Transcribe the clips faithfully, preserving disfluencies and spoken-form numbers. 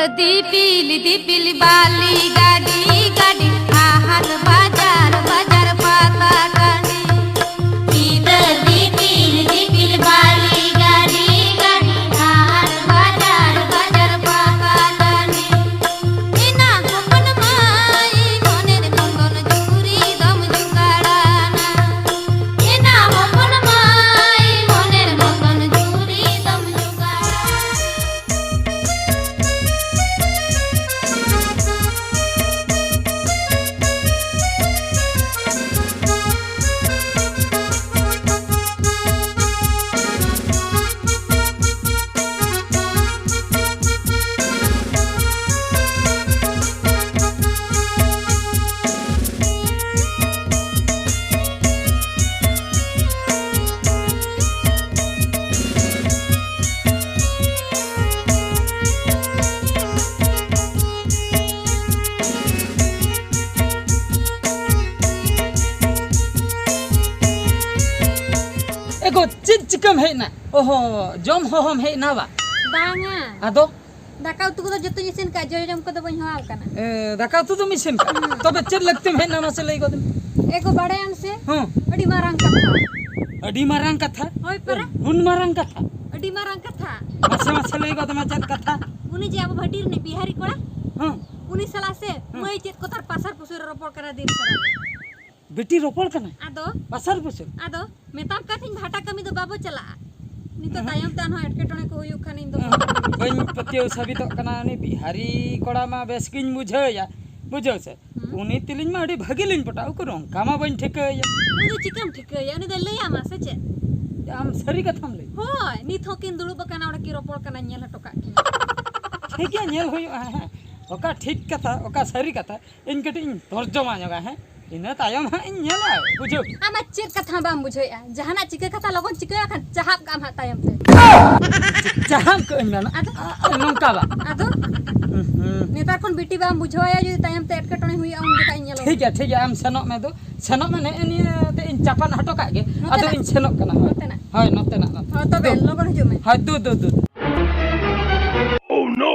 ᱫᱤᱯᱤᱞ ᱫᱤᱯᱤᱞ ᱵᱟᱞᱤ ᱜᱟᱹᱰᱤ ᱜᱟᱹᱰᱤ, ᱦᱟᱴ ᱵᱟᱡᱟᱨ ᱵᱟᱡᱟᱨ ᱯᱟᱛᱟ ᱴᱟᱺᱰᱤ᱾ ᱪᱤᱛᱟᱹᱨ ᱫᱤᱯᱤᱞ ᱫᱤᱯᱤᱞ ᱵᱟᱞᱤ ᱜᱟᱹᱰᱤ ᱜᱟᱹᱰᱤ, ᱦᱟᱴ ᱵᱟᱡᱟᱨ ᱵᱟᱡᱟᱨ ᱯᱟᱛᱟ ᱴᱟᱺᱰᱤ᱾ ᱮᱱᱟ ᱦᱚᱯᱚᱱ ᱢᱟᱹᱭ ᱢᱚᱱᱮᱨ ᱢᱚᱱᱫᱚᱱ ᱡᱩᱨᱤ ᱫᱚᱢ ᱡᱚᱜᱟᱲᱟᱱᱟ᱾ ᱮᱱᱟ ᱦᱚᱯᱚᱱ ᱢᱟᱹᱭ ᱢᱚᱱᱮᱨ ᱢᱚᱱᱫᱚᱱ ᱡᱩᱨᱤ ᱫᱚᱢ ᱡᱚᱜᱟᱲᱟᱱᱟ᱾ ᱮ ᱜᱚ, ᱪᱮᱫ ᱪᱤᱠᱟᱹᱢ ᱦᱮᱡ ᱮᱱᱟ? ᱚᱦᱚ, ᱡᱚᱢ ᱦᱚᱦᱚᱢ ᱦᱮᱡ ᱮᱱᱟ ᱵᱟ? ᱵᱟᱝᱟ᱾ ᱟᱫᱚ? ᱫᱟᱠᱟ ᱩᱛᱩ ᱠᱚᱫᱚ ᱡᱚᱛᱚᱧ ᱤᱥᱤᱱ ᱠᱟᱜᱼᱟ, ᱡᱚᱡᱚᱢ ᱠᱚᱫᱚ ᱵᱟᱹᱧ ᱦᱚᱦᱚᱣᱟᱢ ᱠᱟᱱᱟ᱾ ᱮ, ᱫᱟᱠᱟ ᱩᱛᱩ ᱫᱚᱢ ᱤᱥᱤᱱ ᱠᱟᱜᱼᱟ? ᱦᱩᱸ᱾ ᱛᱚᱵᱮ ᱪᱮᱫ ᱞᱟᱹᱠᱛᱤᱢ ᱦᱮᱡ ᱮᱱᱟ, ᱢᱟᱥᱮ ᱞᱟᱹᱭ ᱜᱚᱫ ᱢᱮ᱾ ᱮ ᱜᱚ, ᱵᱟᱲᱟᱭᱟᱢ ᱥᱮ? ᱦᱚᱸ᱾ ᱟᱹᱰᱤ ᱢᱟᱨᱟᱝ ᱠᱟᱛᱷᱟ᱾ ᱟᱹᱰᱤ ᱢᱟᱨᱟᱝ ᱠᱟᱛᱷᱟ? ᱦᱳᱭ ᱯᱟᱨᱟ᱾ ᱩᱱ ᱢᱟᱨᱟᱝ ᱠᱟᱛᱷᱟ? ᱟᱹᱰᱤ ᱢᱟᱨᱟᱝ ᱠᱟᱛᱷᱟ᱾ ᱢᱟᱥᱮ, ᱢᱟᱥᱮ ᱞᱟᱹᱭ ᱜᱚᱫ ᱢᱮ, ᱪᱮᱫ ᱠᱟᱛᱷᱟ? ᱩᱱᱤ ᱡᱮ ᱟᱵᱚ ᱵᱷᱟᱹᱴᱤ ᱨᱤᱱᱤᱡ ᱵᱤᱦᱟᱨᱤ ᱠᱚᱲᱟ, ᱦᱚᱸ᱾ ᱩᱱᱤ ᱥᱟᱞᱟᱜ ᱥᱮ ᱦᱚᱸ᱾ ᱢᱟᱹᱭ ᱪᱮᱫ ᱠᱚ ᱛᱟᱨ ᱯᱟᱥᱟᱨ ᱯᱩᱥᱩᱨ ᱨᱚᱯᱚᱲ ᱠᱟᱱᱟ ᱫᱤᱱ ᱥᱟᱨᱟ ᱜᱮ᱾ ᱵᱤᱴᱤ ᱨᱚᱯᱚᱲ ᱠᱟᱱᱟᱭ? ᱟᱫᱚ? ᱯᱟᱥᱟᱨ ᱯᱩᱥᱩᱨ? ᱟᱫᱚ? ᱢᱮᱛᱟᱢ ᱠᱟᱱ ᱛᱟᱦᱮᱸᱧ ᱵᱷᱟᱴᱟ ᱠᱟᱹᱢᱤ ᱫᱚ ᱵᱟᱵᱚ ᱪᱟᱞᱟᱜᱼᱟ᱾ ᱱᱤᱛᱚᱜ ᱦᱮᱸ᱾ ᱛᱟᱭᱚᱢ ᱛᱮ ᱟᱨᱦᱚᱸ ᱮᱴᱠᱮᱴᱚᱬᱮ ᱠᱚ ᱦᱩᱭᱩᱜ ᱠᱷᱟᱱ ᱤᱧ ᱫᱚ ᱦᱮᱸ᱾ ᱵᱟᱹᱧ ᱯᱟᱹᱛᱭᱟᱹᱣ ᱥᱟᱵᱤᱛᱚᱜ ᱠᱟᱱᱟ᱾ ᱩᱱᱤ ᱵᱤᱦᱟᱨᱤ ᱠᱚᱲᱟ ᱢᱟ ᱵᱮᱥ ᱜᱤᱧ ᱵᱩᱡᱷᱟᱹᱣᱮᱭᱟ, ᱵᱩᱡᱷᱟᱹᱣ ᱥᱮ? ᱦᱮᱸ᱾ ᱩᱱᱤ ᱛᱤᱞᱤᱧ ᱢᱟ ᱟᱹᱰᱤ ᱵᱷᱟᱹᱜᱤ ᱞᱤᱧ ᱯᱚᱴᱟᱜᱼᱟ, ᱩᱠᱩᱨ ᱚᱱᱠᱟ ᱢᱟ ᱵᱟᱹᱧ ᱴᱷᱤᱠᱟᱹᱭᱟ᱾ ᱩᱱᱤ ᱫᱚ ᱪᱤᱠᱟᱹᱢ ᱴᱷᱤᱠᱟᱹᱭᱟ? ᱩᱱᱤ ᱫᱚᱭ ᱞᱟᱹᱭᱟᱢᱟ ᱥᱮ ᱪᱮᱫ? ᱟᱢ ᱥᱟᱹᱨᱤ ᱠᱟᱛᱷᱟᱢ ᱞᱟᱹᱭ᱾ ᱦᱳᱭ, ᱱᱤᱛ ᱦᱚᱸ ᱠᱤᱱ ᱫᱩᱲᱩᱵ ᱟᱠᱟᱱᱟ, ᱚᱸᱰᱮ ᱠᱤᱱ ᱨᱚᱯᱚᱲ ᱠᱟᱱᱟ, ᱧᱮᱞ ᱦᱚᱴᱚ ᱠᱟᱜ ᱠᱤᱱ᱾ ᱴᱷᱤᱠ ᱜᱮᱭᱟ, ᱧᱮᱞ ᱦᱩᱭᱩᱜᱼᱟ᱾ ᱦᱮᱸ, ᱚᱠᱟ ᱴᱷᱤᱠ ᱠᱟᱛᱷᱟ, ᱚᱠᱟ ᱥᱟᱹᱨᱤ ᱠᱟᱛᱷᱟ, ᱤᱧ ᱠᱟᱹᱴᱤᱡ ᱤᱧ ᱛᱚᱨᱡᱚᱢᱟ ᱧᱚᱜᱟ, ᱦᱮᱸ? ᱤᱱᱟᱹ ᱛᱟᱭᱚᱢ ᱦᱟᱸᱜ ᱤᱧ ᱧᱮᱞᱟ, ᱵᱩᱡᱷᱟᱹᱣ? ᱟᱢᱟᱜ ᱪᱮᱫ ᱠᱟᱛᱷᱟ ᱦᱚᱸ ᱵᱟᱢ ᱵᱩᱡᱷᱟᱹᱣᱮᱫᱼᱟ? ᱡᱟᱦᱟᱱᱟᱜ ᱪᱤᱠᱟᱹ ᱠᱟᱛᱷᱟ ᱞᱚᱜᱚᱱ ᱪᱤᱠᱟᱹᱭᱟ, ᱠᱷᱟᱱ ᱪᱟᱦᱟᱵ ᱠᱟᱜ ᱟᱢ ᱦᱟᱸᱜ ᱛᱟᱭᱚᱢ ᱛᱮ᱾ ᱪᱟᱦᱟᱢ ᱠᱟᱜ ᱟᱹᱧ ᱢᱮᱱᱟ? ᱟᱫᱚ? ᱟ, ᱟ, ᱱᱚᱝᱠᱟ ᱵᱟ? ᱟᱫᱚ? ᱦᱩᱸ, ᱦᱩᱸ᱾ ᱱᱮᱛᱟᱨ ᱠᱷᱚᱱ ᱵᱤᱴᱤ ᱵᱟᱢ ᱵᱩᱡᱷᱟᱹᱣᱟᱭᱟ, ᱡᱩᱫᱤ ᱛᱟᱭᱚᱢ ᱛᱮ ᱮᱴᱠᱮᱴᱚᱬᱮ ᱦᱩᱭᱩᱜᱼᱟ, ᱩᱱ ᱡᱚᱠᱷᱟᱡ ᱤᱧ ᱧᱮᱞᱚᱜᱼᱟ᱾ ᱴᱷᱤᱠ ᱜᱮᱭᱟ, ᱴᱷᱤᱠ ᱜᱮᱭᱟ, ᱟᱢ ᱥᱮᱱᱚᱜ ᱢᱮ, ᱫᱩ ᱥᱮᱱᱚᱜ ᱢᱮ, ᱱᱮᱜᱼᱮ ᱱᱤᱭᱟᱹ ᱛᱮ ᱤᱧ ᱪᱟᱯᱟᱱ ᱦᱚᱴᱚ ᱠᱟᱜ ᱜᱮ᱾ ᱟᱫᱚ ᱱᱚᱛᱮᱱᱟᱜ? ᱤᱧ ᱥᱮᱱᱚᱜ ᱠᱟᱱᱟ, ᱦᱳᱭ᱾ ᱱᱚᱛᱮᱱᱟᱜ? ᱦᱳᱭ, ᱱᱚᱛᱮᱱᱟᱜ, ᱱᱚᱛᱮ᱾ ᱦᱳᱭ, ᱛᱚᱵᱮ ᱫᱩ᱾ ᱞᱚᱜᱚᱱ ᱦᱤᱡᱩᱜ ᱢᱮ᱾ ᱦᱳᱭ, ᱫᱩ, ᱫᱩ, ᱫᱩ᱾ Oh no!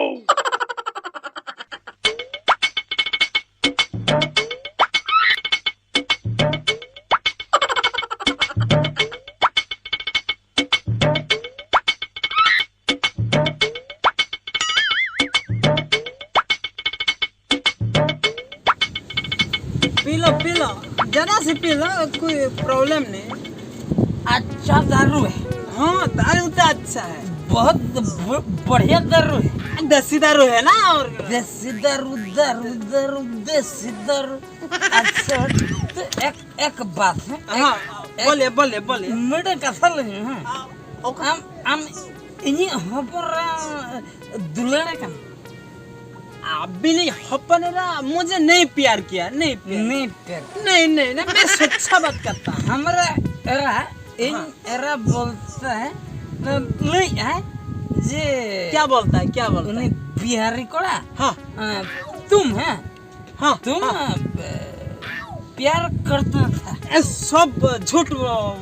पी लो, जरा से पी लो, कोई प्रॉब्लम नहीं। अच्छा दारू है। हाँ, दारू तो अच्छा है। बहुत ब- बढ़िया दारू है। देसी दारू है ना। और देसी दारू, दारू, दारू, देसी दारू। अच्छा, तो एक एक बात है। हाँ, एक- बोलिए, बोलिए, बोलिए। मेरे कथा लगे हैं। हाँ, ओके। हम हम इन्हीं हमारा दुलारे का। अभी नहीं, हपन ना, मुझे नहीं प्यार किया, नहीं प्यार। नहीं प्यार। नहीं, नहीं, नहीं, मैं सच्चा बात करता हूँ। हमारा एरा, इन हाँ। एरा बोलता है, न- नहीं है, जे क्या बोलता है, क्या बोलता उन्हें है? बिहारी कोड़ा। हाँ। आ, तुम है। हाँ, तुम हाँ। आ, प्यार करता था। ये सब झूठ, अ,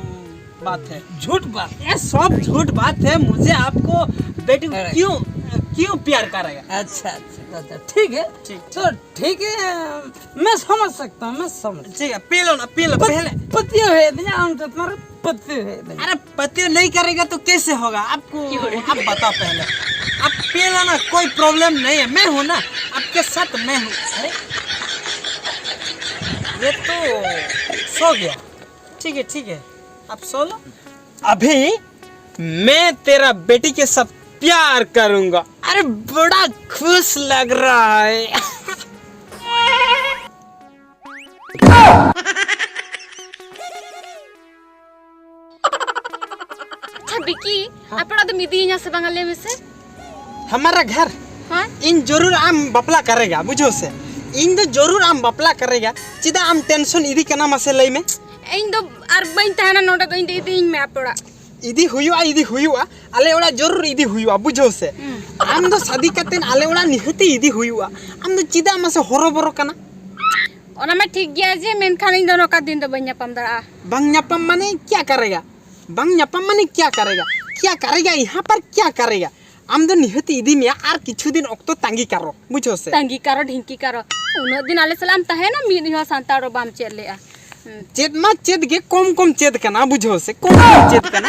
बात है। झूठ बात। ये सब झूठ बात है। मुझे आपको बेटी अरे। क्यों, क्यों प्यार करेगा? अच्छा, अच्छा, अच्छा, ठीक है। ठीक। तो ठीक है, मैं समझ सकता हूँ, मैं समझ। ठीक है, पी लो ना, पी लो पत- पहले। पति है, हम तो तुम्हारे पति है। अरे, पति नहीं करेगा तो कैसे होगा? आपको, आप बताओ पहले। आप पी लो ना, कोई प्रॉब्लम नहीं है, मैं हूँ ना, आपके साथ मैं हूँ। अरे, ये तो सो गया। ठीक है, ठीक है, आप सो लो। अभी मैं तेरा बेटी के साथ प्यार करूंगा। अरे, बड़ा खुश लग रहा है। ᱟᱪᱪᱷᱟ ᱵᱤᱠᱤ, ᱦᱮᱸ᱾ ᱟᱯᱮ ᱚᱲᱟᱜ ᱫᱚᱢ ᱤᱫᱤᱭᱤᱧᱟ ᱥᱮ ᱵᱟᱝᱟ ᱞᱟᱹᱭ ᱢᱮᱥᱮ? हमारा घर। ᱦᱮᱸ᱾ ᱤᱧ ᱡᱚᱨᱩᱨ ᱟᱢ ᱵᱟᱯᱞᱟ ᱠᱟᱨᱮᱜᱟ, ᱵᱩᱡᱷᱟᱹᱣ ᱥᱮ? ᱤᱧ ᱫᱚ ᱡᱚᱨᱩᱨ ᱟᱢ ᱵᱟᱯᱞᱟ ᱠᱟᱨᱮᱜᱟ᱾ ᱪᱮᱫᱟᱜ ᱟᱢ ᱴᱮᱱᱥᱚᱱ ᱤᱫᱤ ᱠᱟᱱᱟ, ᱢᱟᱥᱮ ᱞᱟᱹᱭ ᱢᱮ᱾ ᱤᱧ ᱫᱚ ᱟᱨ ᱵᱟᱹᱧ ᱛᱟᱦᱮᱱᱟ ᱱᱚᱰᱮ ᱫᱚ, ᱤᱧ ᱫᱚ ᱤᱫᱤᱭᱤᱧ ᱢᱮ ᱟᱯᱮ ᱚᱲᱟᱜ᱾ ᱤᱫᱤ ᱦᱩᱭᱩᱜᱼᱟ, ᱤᱫᱤ ᱦᱩᱭᱩᱜᱼᱟ, ᱟᱞᱮ ᱚᱲᱟᱜ ᱡᱚᱨᱩᱨ ᱤᱫᱤ ᱦᱩᱭᱩᱜᱼᱟ, ᱵᱩᱡᱷᱟᱹᱣ ᱥᱮ? ᱦᱩᱸ᱾ ᱟᱢ ᱫᱚ ᱥᱟᱫᱤ ᱠᱟᱛᱮᱱ ᱟᱞᱮ ᱚᱲᱟᱜ ᱱᱤᱦᱟᱹᱛᱤ ᱤᱫᱤ ᱦᱩᱭᱩᱜᱼᱟ᱾ ᱟᱢ ᱫᱚ ᱪᱮᱫᱟᱜ ᱢᱟᱥᱮ ᱦᱚᱨᱚᱵᱚᱨᱚ ᱠᱟᱱᱟ? ᱚᱱᱟ ᱢᱟ ᱴᱷᱤᱠ ᱜᱮᱭᱟ ᱡᱮ, ᱢᱮᱱᱠᱷᱟᱱ ᱤᱧ ᱫᱚ ᱱᱚᱝᱠᱟ ᱫᱤᱱ ᱫᱚ ᱵᱟᱹᱧ ᱧᱟᱯᱟᱢ ᱫᱟᱲᱮᱭᱟᱜᱼᱟ᱾ ᱵᱟᱝ ᱧᱟᱯᱟᱢ ᱢᱟᱱᱮ ᱠᱭᱟ ᱠᱟᱨᱮᱜᱟ? ᱵᱟᱝ ᱧᱟᱯᱟᱢ ᱢᱟᱱᱮ ᱠᱭᱟ ᱠᱟᱨᱮᱜᱟ? ᱠᱭᱟ ᱠᱟᱨᱮᱜᱟ ᱭᱟᱦᱟᱸ ᱯᱟᱨ ᱠᱭᱟ ᱠᱟᱨᱮᱜᱟ? ᱟᱢ ᱫᱚ ᱱᱤᱦᱟᱹᱛᱤ ᱤᱫᱤ ᱢᱮᱭᱟ, ᱟᱨ ᱠᱤᱪᱷᱩ ᱫᱤᱱ ᱚᱠᱛᱚ ᱛᱟᱸᱜᱤ ᱠᱟᱨᱚ, ᱵᱩᱡᱷᱟᱹᱣ ᱥᱮ? ᱛᱟᱸᱜᱤ ᱠᱟᱨᱚ, ᱰᱷᱤᱝᱠᱤ ᱠᱟᱨᱚ, ᱩᱱᱟᱹᱜ ᱫᱤᱱ ᱟᱞᱮ ᱥᱟᱞᱟᱜ ᱮᱢ ᱛᱟᱦᱮᱸᱱᱟ, ᱢᱤᱫ ᱦᱚᱸ ᱥᱟᱱᱛᱟᱲ ᱨᱚᱲ ᱵᱟᱢ ᱪᱮᱫ ᱞᱮᱜᱼᱟ᱾ ᱦᱩᱸ᱾ ᱪᱮᱫ ᱢᱟ ᱪᱮᱫ ᱜᱮ, ᱠᱚᱢ ᱠᱚᱢ ᱪᱮᱫ ᱠᱟᱱᱟ, ᱵᱩᱡᱷᱟᱹᱣ ᱥᱮ, ᱠᱚᱢ ᱠᱚᱢ ᱪᱮᱫ ᱠᱟᱱᱟ᱾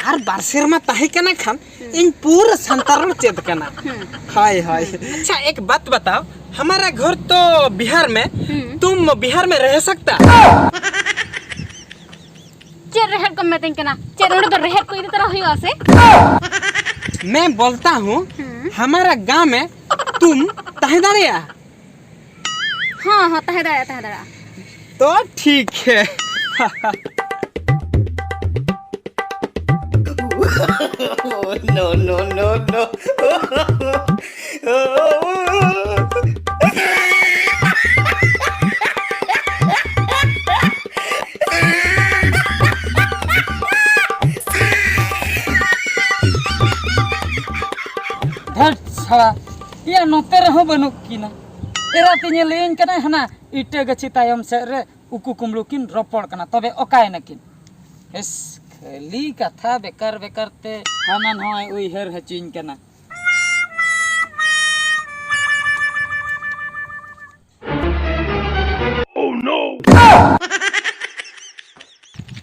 ᱟᱨ ᱵᱟᱨ ᱥᱮᱨᱢᱟ ᱛᱟᱦᱮᱸ ᱠᱟᱱᱟ ᱠᱷᱟᱱ, ᱦᱩᱸ᱾ ᱤᱧ ᱯᱩᱨᱟᱹ ᱥᱟᱱᱛᱟᱲ ᱨᱚᱲ ᱪᱮᱫ ᱠᱟᱱᱟ᱾ ᱦᱩᱸ᱾ ᱦᱳᱭ, ᱦᱳᱭ᱾ ᱟᱪᱪᱷᱟ, ᱮᱠ ᱵᱟᱛ ᱵᱟᱛᱟᱣ, हमारा घर तो बिहार में। हम्म। तुम बिहार में रह सकता? ᱪᱮᱫ ᱨᱮᱦᱮᱫ ᱠᱚᱢ ᱢᱮᱛᱟᱹᱧ ᱠᱟᱱᱟ? ᱪᱮᱫ ᱱᱚᱰᱮ ᱫᱚ ᱨᱮᱦᱮᱫ ᱠᱚ ᱤᱫᱤ ᱛᱚᱨᱟ ᱦᱩᱭᱩᱜᱼᱟ ᱥᱮ? मैं बोलता हूँ, हम्म। हमारा गांव में तुम तहे दाड़ेया? ᱦᱚᱸ ᱦᱚᱸ, ᱛᱟᱦᱮᱸ ᱫᱟᱲᱮᱭᱟᱜᱼᱟ, ᱛᱟᱦᱮᱸ ᱫᱟᱲᱮᱭᱟᱜᱼᱟ᱾ तो ठीक है। No, no, no, no. ᱫᱷᱟᱹᱴ ᱥᱟᱲᱟ, ᱮᱭᱟ ᱱᱚᱛᱮ ᱨᱮᱦᱚᱸ ᱵᱟᱹᱱᱩᱜ ᱠᱤᱱᱟ᱾ ᱮᱨᱟ ᱛᱤᱧᱮ ᱞᱟᱹᱭᱟᱹᱧ ᱠᱟᱱᱟᱭ ᱦᱟᱱᱟ ᱤᱴᱟᱹ ᱜᱟᱹᱪᱷᱤ ᱛᱟᱭᱚᱢ ᱥᱮᱫ ᱨᱮ ᱩᱠᱩ ᱠᱩᱢᱵᱽᱲᱩ ᱠᱤᱱ ᱨᱚᱯᱚᱲ ᱠᱟᱱᱟ, ᱛᱚᱵᱮ ᱚᱠᱟᱭᱮᱱᱟ ᱠᱤᱱ? ᱦᱮᱥ, ᱠᱷᱟᱹᱞᱤ ᱠᱟᱛᱷᱟ ᱵᱮᱠᱟᱨ ᱵᱮᱠᱟᱨ ᱛᱮ ᱦᱟᱱᱟ ᱱᱚᱣᱟᱭ ᱩᱭᱦᱟᱹᱨ ᱦᱚᱪᱚᱧ ᱠᱟᱱᱟ᱾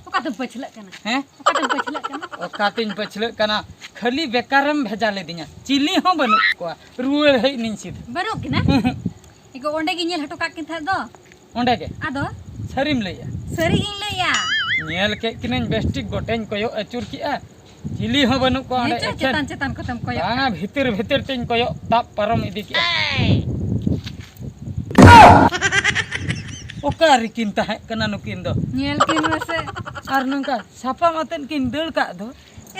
ᱚᱠᱟᱛᱮᱢ ᱯᱟᱹᱪᱷᱞᱟᱹᱜ ᱠᱟᱱᱟ? ᱦᱮᱸ? ᱚᱠᱟᱛᱮᱢ ᱯᱟᱹᱪᱷᱞᱟᱹᱜ ᱠᱟᱱᱟ? ᱚᱠᱟᱛᱤᱧ ᱯᱟᱹᱪᱷᱞᱟᱹᱜ ᱠᱟᱱᱟ? ᱠᱷᱟᱹᱞᱤ ᱵᱮᱠᱟᱨᱮᱢ ᱵᱷᱮᱡᱟ ᱞᱤᱫᱤᱧᱟ, ᱪᱤᱞᱤ ᱦᱚᱸ ᱵᱟᱹᱱᱩᱜ ᱠᱚᱣᱟ, ᱨᱩᱣᱟᱹᱲ ᱦᱮᱡ ᱱᱤᱧ ᱥᱤᱫᱷᱟᱹ᱾ ᱵᱟᱹᱱᱩᱜ ᱠᱤᱱᱟ? ᱤᱧ ᱚᱸᱰᱮ ᱜᱤᱧ ᱧᱮᱞ ᱦᱚᱴᱚ ᱠᱟᱜ ᱠᱤᱱ ᱛᱟᱦᱮᱸᱫ ᱫᱚ᱾ ᱚᱸᱰᱮ ᱜᱮ? ᱟᱫᱚ? ᱥᱟᱹᱨᱤᱢ ᱞᱟᱹᱭᱮᱜᱼᱟ? ᱥᱟᱹᱨᱤ ᱜᱤᱧ ᱞᱟᱹᱭᱟ᱾ ᱧᱮᱞ ᱠᱮᱫ ᱠᱤᱱᱟᱹᱧ ᱵᱮᱥ ᱴᱷᱤᱠ, ᱜᱚᱴᱟᱧ ᱠᱚᱭᱚᱜ ᱟᱹᱪᱩᱨ ᱠᱮᱜᱼᱟ, ᱪᱤᱞᱤ ᱦᱚᱸ ᱵᱟᱹᱱᱩᱜ ᱠᱚᱣᱟ ᱚᱸᱰᱮ᱾ ᱦᱮᱸ ᱪᱚ, ᱮᱠᱷᱮᱱ ᱪᱮᱛᱟᱱ ᱪᱮᱛᱟᱱ ᱠᱚᱛᱮᱢ ᱠᱚᱭᱚᱜ ᱵᱟᱝᱟ, ᱠᱟᱜ᱾ ᱵᱷᱤᱛᱤᱨ ᱵᱷᱤᱛᱤᱨ ᱛᱮᱧ ᱠᱚᱭᱚᱜ ᱛᱟᱵ ᱯᱟᱨᱚᱢ ᱤᱫᱤ ᱠᱮᱜᱼᱟ᱾ ᱚᱠᱟ ᱨᱮᱠᱤᱱ ᱛᱟᱦᱮᱸ ᱠᱟᱱᱟ ᱱᱩᱠᱤᱱ ᱫᱚ? ᱧᱮᱞ ᱠᱤᱱ ᱢᱮᱥᱮ᱾ ᱟᱨ ᱱᱚᱝᱠᱟ ᱥᱟᱯᱟᱢ ᱟᱛᱮᱫ ᱠᱤᱱ ᱫᱟᱹᱲ ᱠᱟᱜ ᱫᱚ᱾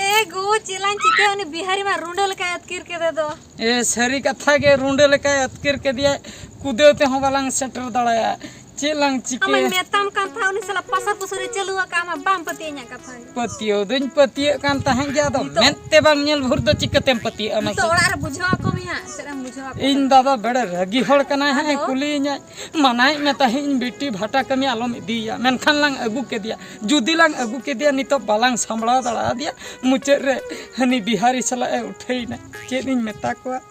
ᱮ ᱜᱳ, ᱪᱮᱫ ᱞᱟᱝ ᱪᱤᱠᱟᱹᱭᱟ, ᱩᱱᱤ ᱵᱤᱦᱟᱨᱤ ᱢᱟ ᱨᱩᱸᱰᱟᱹ ᱞᱮᱠᱟᱭ ᱟᱹᱛᱠᱤᱨ ᱠᱮᱫᱮ ᱫᱚ᱾ ᱮ, ᱥᱟᱹᱨᱤ ᱠᱟᱛᱷᱟ ᱜᱮ, ᱨᱩᱸᱰᱟᱹ ᱞᱮᱠᱟᱭ ᱟᱹᱛᱠᱤᱨ ᱠᱮᱫᱮᱭᱟᱭ, ᱠᱩᱫᱟᱹᱣ ᱛᱮᱦᱚᱸ ᱵᱟᱞᱟᱝ ᱥᱮᱴᱮᱨ ᱫᱟᱲᱮᱭᱟᱜᱼᱟ᱾ ᱪᱮᱫ ᱞᱟᱝ ᱟᱢᱟᱧ ᱪᱤᱠᱟᱹᱭᱟ? ᱢᱮᱛᱟᱢ ᱠᱟᱱ ᱛᱟᱦᱮᱸ, ᱩᱱᱤ ᱥᱟᱞᱟᱜ ᱯᱟᱥᱟ ᱯᱩᱥᱩᱨᱤ ᱪᱟᱹᱞᱩ ᱟᱠᱟᱫ ᱟᱢᱟ, ᱵᱟᱢ ᱯᱟᱹᱛᱭᱟᱹᱣ ᱤᱧᱟᱹᱜ ᱠᱟᱛᱷᱟ᱾ ᱯᱟᱹᱛᱭᱟᱹᱣ ᱫᱚᱧ ᱯᱟᱹᱛᱭᱟᱹᱜ ᱠᱟᱱ ᱛᱟᱦᱮᱸᱫ ᱜᱮ, ᱟᱫᱚ ᱱᱤᱛᱚᱜ ᱢᱮᱫ ᱛᱮ ᱵᱟᱝ ᱧᱮᱞ ᱵᱷᱳᱨ ᱫᱚ ᱪᱤᱠᱟᱹᱛᱮᱢ ᱯᱟᱹᱛᱭᱟᱹᱜᱼᱟ ᱱᱤᱛᱚᱜ ᱢᱟᱥᱮ? ᱚᱲᱟᱜ ᱨᱮ ᱵᱩᱡᱷᱟᱹᱣ ᱟᱠᱚ ᱢᱮ ᱦᱟᱸᱜ, ᱪᱮᱫ ᱮᱢ ᱵᱩᱡᱷᱟᱹᱣ ᱟᱠᱚ ᱤᱧ ᱠᱟᱱᱟ? ᱫᱟᱫᱟ ᱵᱮᱲᱮ ᱨᱟᱹᱜᱤ ᱦᱚᱲ ᱠᱟᱱᱟᱭ ᱦᱟᱸᱜ, ᱮ ᱟᱫᱚ? ᱠᱩᱞᱤᱭᱤᱧᱟᱭ᱾ ᱢᱟᱱᱟᱭᱮᱫ ᱢᱮ ᱛᱟᱦᱮᱸᱫ ᱤᱧ ᱵᱤᱴᱤ ᱵᱷᱟᱴᱟ ᱠᱟᱹᱢᱤ ᱟᱞᱚᱢ ᱤᱫᱤᱭᱮᱭᱟ, ᱢᱮᱱᱠᱷᱟᱱ ᱞᱟᱝ ᱟᱹᱜᱩ ᱠᱮᱫᱮᱭᱟ᱾ ᱡᱩᱫᱤ ᱞᱟᱝ ᱟᱹᱜᱩ ᱠᱮᱫᱮᱭᱟ, ᱱᱤᱛᱚᱜ ᱵᱟᱞᱟᱝ ᱥᱟᱢᱵᱲᱟᱣ ᱫᱟᱲᱮᱭᱟᱫᱮᱭᱟ, ᱢᱩᱪᱟᱹᱫ ᱨᱮ ᱦᱟᱹᱱᱤ ᱵᱤᱦᱟᱨᱤ ᱥᱟᱞᱟᱜ ᱮ ᱩᱴᱷᱟᱹᱭᱮᱱᱟ᱾ ᱪᱮᱫ ᱤᱧ ᱢᱮᱛᱟ ᱠᱚᱣᱟ,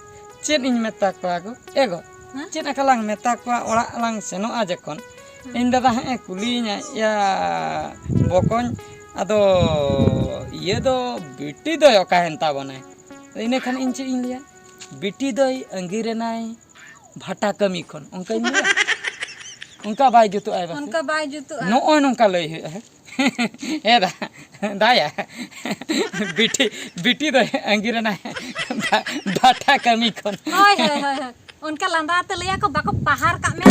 ᱪᱮᱫ ᱤᱧ ᱢᱮᱛᱟ ᱠᱚᱣᱟ ᱜᱚ, ᱮ ᱜᱚ? ᱦᱮᱸ? ᱪᱮᱫ ᱟᱠᱟ ᱞᱟᱝ ᱢᱮᱛᱟ ᱠᱚᱣᱟ? ᱚᱲᱟᱜ ᱞᱟᱝ ᱥᱮᱱᱚᱜᱼᱟ ᱡᱚᱠᱷᱚᱱ, ᱤᱧ ᱫᱟᱫᱟ ᱦᱮᱸ ᱮ ᱠᱩᱞᱤᱭᱤᱧᱟᱭ, ᱭᱟ ᱵᱚᱠᱚᱧ, ᱟᱫᱚ ᱤᱭᱟᱹ ᱫᱚ ᱵᱤᱴᱤ ᱫᱚᱭ ᱚᱠᱟᱭᱮᱱ ᱛᱟᱵᱚᱱᱟᱭ? ᱤᱱᱟᱹ ᱠᱷᱟᱱ ᱤᱧ ᱪᱮᱫ ᱤᱧ ᱞᱟᱹᱭᱟ? ᱵᱤᱴᱤ ᱫᱚᱭ ᱟᱺᱜᱤᱨᱮᱱᱟᱭ, ᱵᱷᱟᱴᱟ ᱠᱟᱹᱢᱤ ᱠᱷᱚᱱ, ᱚᱱᱠᱟᱧ ᱞᱟᱹᱭᱟ? ᱚᱱᱠᱟ ᱵᱟᱭ ᱡᱩᱛᱩᱜᱼᱟ ᱵᱟᱥᱮ? ᱚᱱᱠᱟ ᱵᱟᱭ ᱡᱩᱛᱩᱜᱼᱟ᱾ ᱱᱚᱜᱼᱚᱭ ᱱᱚᱝᱠᱟ ᱞᱟᱹᱭ ᱦᱩᱭᱩᱜᱼᱟ, ᱦᱮᱸ? ᱮ ᱫᱟ, ᱫᱟᱭᱟ, ᱵᱤᱴᱤ, ᱵᱤᱴᱤ ᱫᱚ ᱟᱸᱜᱤᱨᱮᱱᱟᱭ ᱵᱷᱟ-, ᱵᱷᱟᱴᱟ ᱠᱟᱹᱢᱤ ᱠᱷᱚᱱ᱾ ᱦᱳᱭ, ᱦᱳᱭ, ᱦᱳᱭ, ᱦᱳᱭ᱾ ᱚᱱᱠᱟ ᱞᱟᱸᱫᱟ ᱟᱛᱮ ᱞᱟᱹᱭᱟᱠᱚ, "ᱵᱟᱠᱚ ᱯᱟᱦᱟᱨ ᱠᱟᱜ ᱢᱮ?"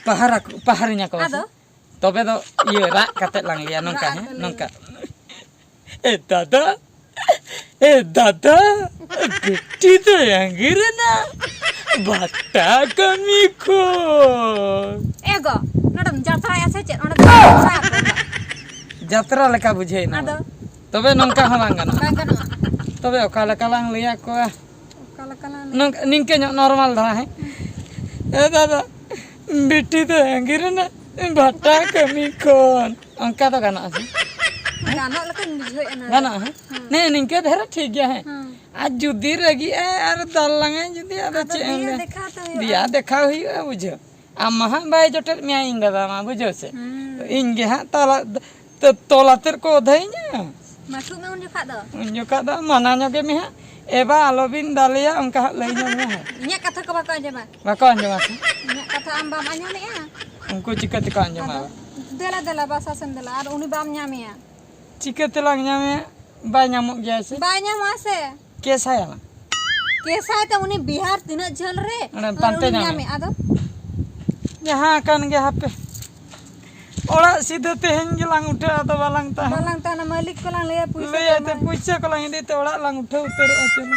ᱯᱟᱦᱟᱨ ᱟᱠᱚ, ᱯᱟᱦᱟᱨᱤᱧᱟ ᱠᱚ ᱵᱟᱥᱮ? ᱟᱫᱚ? ᱛᱚᱵᱮ ᱫᱚ ᱤᱭᱟᱹ ᱨᱟᱜ ᱠᱟᱛᱮ ᱞᱟᱝ ᱞᱟᱹᱭᱟ, ᱱᱚᱝᱠᱟ, ᱨᱟᱜ ᱦᱮᱸ, ᱠᱟᱛᱮ ᱞᱟᱹᱭ ᱱᱚᱝᱠᱟ᱾ ᱢᱮ᱾ ᱮ ᱫᱟᱫᱟ, ᱮ ᱫᱟᱫᱟ, ᱵᱤᱴᱤ ᱫᱚ ᱟᱸᱜᱤᱨᱮᱱᱟ, ᱵᱷᱟᱴᱟ ᱠᱟᱹᱢᱤ ᱠᱷᱚᱱ᱾ ᱮ ᱜᱚ, ᱱᱚᱰᱮᱢ ᱡᱟᱛᱨᱟᱭᱟ ᱥᱮ ᱪᱮᱫ? ᱚᱸᱰᱮ ᱫᱚ ᱡᱟᱛᱨᱟ ᱞᱮᱠᱟ ᱵᱩᱡᱷᱟᱹᱣ ᱮᱱᱟ᱾ ᱟᱫᱚ? ᱛᱚᱵᱮ ᱱᱚᱝᱠᱟ ᱦᱚᱸ ᱵᱟᱝ ᱜᱟᱱᱚᱜᱼᱟ᱾ ᱵᱟᱝ ᱜᱟᱱᱚᱜᱼᱟ᱾ ᱛᱚᱵᱮ ᱚᱠᱟ ᱞᱮᱠᱟ ᱞᱟᱝ ᱞᱟᱹᱭ ᱟᱠᱚᱣᱟ? ᱚᱠᱟ ᱞᱮᱠᱟ ᱞᱟᱝ ᱞᱟᱹᱭ ᱱᱚᱝᱠᱟ, ᱱᱤᱝᱠᱟᱹ ᱧᱚᱜ ᱱᱚᱨᱢᱟᱞ ᱫᱷᱟᱨᱟ, ᱦᱮᱸ? ᱮ ᱫᱟᱫᱟ, ᱵᱤᱴᱤ ᱫᱚ ᱟᱸᱜᱤᱨᱮᱱᱟ, ᱵᱷᱟᱴᱟ ᱠᱟᱹᱢᱤ ᱠᱷᱚᱱ᱾ ᱚᱱᱠᱟ ᱫᱚ ᱜᱟᱱᱚᱜᱼᱟ ᱥᱮ? ᱜᱟᱱᱚᱜ ᱞᱮᱠᱟᱧ ᱵᱩᱡᱷᱟᱹᱣᱮᱫᱼᱟ ᱱᱚᱣᱟ ᱫᱚ᱾ ᱜᱟᱱᱚᱜᱼᱟ, ᱦᱮᱸ? ᱦᱮᱸ᱾ ᱱᱮ, ᱱᱤᱝᱠᱟᱹ ᱫᱷᱟᱨᱟ ᱴᱷᱤᱠ ᱜᱮᱭᱟ, ᱦᱮᱸ? ᱦᱮᱸ᱾ ᱟᱨ ᱡᱩᱫᱤ ᱨᱟᱹᱜᱤᱜᱼᱟᱭ ᱟᱨ ᱫᱟᱞ ᱞᱟᱝᱟᱭ ᱡᱩᱫᱤ, ᱟᱫᱚ ᱟᱫᱚ ᱪᱮᱫ ᱮᱢ ᱫᱮᱭᱟ ᱞᱟᱹᱭᱟ? ᱫᱮᱠᱷᱟᱣ ᱛᱮ ᱦᱩᱭᱩᱜᱼᱟ᱾ ᱫᱮᱭᱟ ᱫᱮᱠᱷᱟᱣ ᱦᱩᱭᱩᱜᱼᱟ, ᱵᱩᱡᱷᱟᱹᱣ᱾ ᱟᱢ ᱢᱟ ᱦᱟᱸᱜ ᱵᱟᱭ ᱡᱚᱴᱮᱫ ᱢᱮᱭᱟ ᱤᱧ ᱫᱟᱫᱟ ᱢᱟ, ᱵᱩᱡᱷᱟᱹᱣ ᱥᱮ? ᱦᱩᱸ᱾ ᱤᱧ ᱜᱮ ᱦᱟᱸᱜ ᱛᱚᱞᱟ, ᱛᱚ-, ᱛᱚᱞ ᱟᱛᱮᱫ ᱠᱚ ᱚᱫᱷᱟᱭᱤᱧᱟ᱾ ᱢᱟᱥᱩᱜ ᱢᱮ ᱩᱱ ᱡᱚᱠᱷᱟᱜ ᱫᱚ᱾ ᱩᱱ ᱡᱚᱠᱷᱟᱜ ᱫᱚ ᱢᱟᱱᱟ ᱧᱚᱜᱮ ᱢᱮ ᱦᱟᱸᱜ᱾ "ᱮ ᱵᱟ, ᱟᱞᱚᱵᱤᱱ ᱫᱟᱞᱮᱭᱟ", ᱚᱱᱠᱟ ᱦᱟᱸᱜ ᱞᱟᱹᱭ ᱧᱚᱜ ᱢᱮ ᱦᱟᱸᱜ᱾ ᱤᱧᱟᱹᱜ ᱠᱟᱛᱷᱟ ᱠᱚ ᱵᱟᱠᱚ ᱟᱸᱡᱚᱢᱟ᱾ ᱵᱟᱠᱚ ᱟᱸᱡᱚᱢᱟ ᱥᱮ? ᱤᱧᱟᱹᱜ ᱠᱟᱛᱷᱟ ᱟᱢ ᱵᱟᱢ ᱟᱸᱡᱚᱢᱮᱜᱼᱟ? ᱩᱱᱠᱩ ᱪᱤᱠᱟᱹ ᱛᱮᱠᱚ ᱟᱸᱡᱚᱢᱟ? ᱟᱫᱚ ᱫᱮᱞᱟ, ᱫᱮᱞᱟ, ᱵᱟᱥ ᱟᱥᱮᱱ ᱫᱮᱞᱟ, ᱟᱨ ᱩᱱᱤ ᱵᱟᱢ ᱧᱟᱢᱮᱭᱟ᱾ ᱪᱤᱠᱟᱹ ᱛᱮᱞᱟᱝ ᱧᱟᱢᱮᱭᱟ? ᱵᱟᱭ ᱧᱟᱢᱚᱜ ᱜᱮᱭᱟ ᱥᱮ? ᱵᱟᱭ ᱧᱟᱢᱚᱜᱼᱟ ᱥᱮ? ᱠᱮᱥᱟᱭᱟᱞᱟᱝ᱾ ᱠᱮᱥᱟᱭ ᱛᱮ ᱩᱱᱤ ᱵᱤᱦᱟᱨ ᱛᱤᱱᱟᱹᱜ ᱡᱷᱟᱹᱞ ᱨᱮ? ᱚᱸᱰᱮ ᱟᱨ ᱯᱟᱱᱛᱮ ᱩᱱᱤ ᱧᱟᱢᱮ᱾ ᱧᱟᱢᱮ, ᱟᱫᱚ? ᱡᱟᱦᱟᱸ ᱟᱠᱟᱱ ᱜᱮ ᱦᱟᱯᱮ᱾ ᱚᱲᱟᱜ ᱥᱤᱫᱷᱟᱹ ᱛᱮᱦᱮᱧ ᱜᱮᱞᱟᱝ ᱩᱴᱷᱟᱹᱜᱼᱟ, ᱟᱫᱚ ᱵᱟᱞᱟᱝ ᱛᱟᱦᱮᱱᱟ᱾ ᱵᱟᱞᱟᱝ ᱛᱟᱦᱮᱱᱟ, ᱢᱟᱹᱞᱤᱠ ᱠᱚᱞᱟᱝ ᱞᱟᱹᱭᱟ ᱯᱩᱭᱥᱟᱹ ᱞᱟᱹᱭᱟᱭ ᱠᱚ ᱛᱮ ᱮᱢᱟᱭ᱾ ᱯᱩᱭᱥᱟᱹ ᱠᱚᱞᱟᱝ ᱤᱫᱤ ᱛᱮ ᱚᱲᱟᱜ ᱞᱟᱝ ᱩᱴᱷᱟᱹᱣ ᱩᱛᱟᱹᱨᱚᱜᱼᱟ, ᱪᱚᱞᱚ᱾